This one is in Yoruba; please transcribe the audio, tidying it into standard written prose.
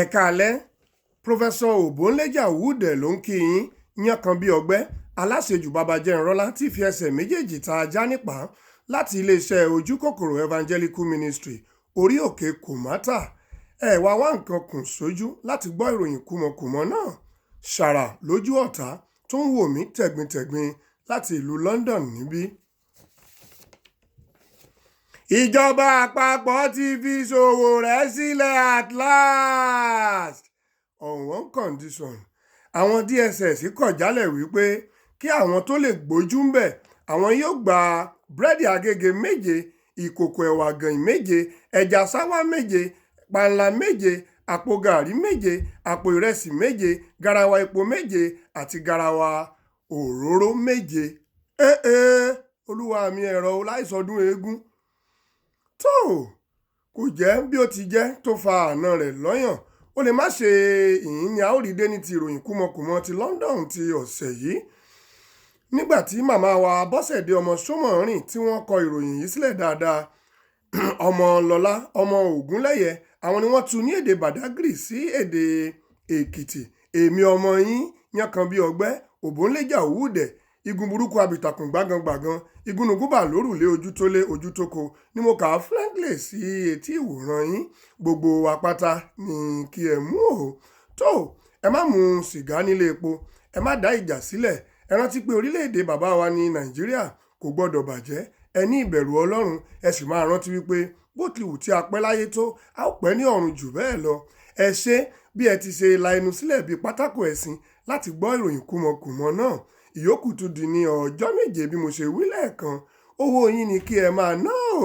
Ẹ káalẹ́, Professor Òbónléjà Wúdẹ̀ ló ń kí yín yánkàn bí ọgbẹ́ aláṣejù baba jẹ́nrọ́lá tí fi ẹsẹ̀ méjèèjì ta ajá nípàá láti iléeṣẹ́ Ojúkòkòrò Evangelical Ministry, orí òkè Kòmátà. Ẹ wá wá nǹkan kùn sójú láti gbọ́ ìròyìn kùmọ̀kùmọ̀ náà ṣàrà lójú ọ̀tá tó ń wò mí tẹ̀gbintẹ̀gbin láti ìlú London níbí. Ìjọba àpapọ̀ ti fi Sowore sílẹ̀ at last on one condition. Àwọn DSS kọ̀ jálẹ̀ wípé kí àwọn tó lè gbójú ńbẹ̀, àwọn yóò gba búrẹ́dì Agége 7, ìkòkò ẹ̀wà gànyìn 7, ẹja sáwá 7, panla 7, àpò gàárì 7, àpò ìrẹsì 7, garawa epo 7 àti garawa òróró 7. Ee, olúwa mi, ẹ̀rọ láìsọdún eégún. Tó kò jẹ́ bí ó ti jẹ́ tó fa àna rẹ̀ lọ́yàn. Ó lè má ṣe ìyìn ni a ó rí dé ní ti ìròyìn kúmọkùmọ ti London ti ọ̀sẹ̀ yìí. Nígbà tí màmá wa Bọ́sẹ̀dé ọmọ Ṣómọ̀rìn tí wọ́n kọ ìròyìn yìí sílẹ̀ dáadáa, ọmọ Lọ́lá ọmọ Ògúnlẹ̀yẹ, àwọn ni wọ́n tu ní èdè Badagry sí èdè Èkìtì. Èmi ọmọ yín yánkàn bí ọgbẹ́ Òbónléjà Wúdẹ̀, igun burúkú abìtàkùn gbágangbàgan, igúnnugún bà lórùlé ojú tó lé ojú tó ko ni mo kà á frankly sí etí ìwòran yín. Gbogbo wa pátá ni kí ẹ mú o. Tó, ẹ má mu sìgá nílé epo, ẹ má dá ìjà sílẹ̀. Ẹ rántí pé orílẹ̀-èdè bàbá wa ní Nàìjíríà kò gbọdọ̀ bàjẹ́. Ẹ ní ìbẹ̀rù Ọlọ́run, ẹ sì máa rántí wípé bó ti wù tí a pẹ́ láyé tó, a ó pẹ́ ní ọ̀run jù bẹ́ẹ̀ lọ. Ẹ ṣé bí ẹ ti ṣe la ẹnu sílẹ̀ bí pátákó ẹ̀sìn láti gbọ́ ìròyìn kúmọkùmọ náà. Ìyókù tún di ní ọjọ́ 7 bí mo ṣe wí lẹ́ẹ̀kan. Owó yín ni kí ẹ máa ná o.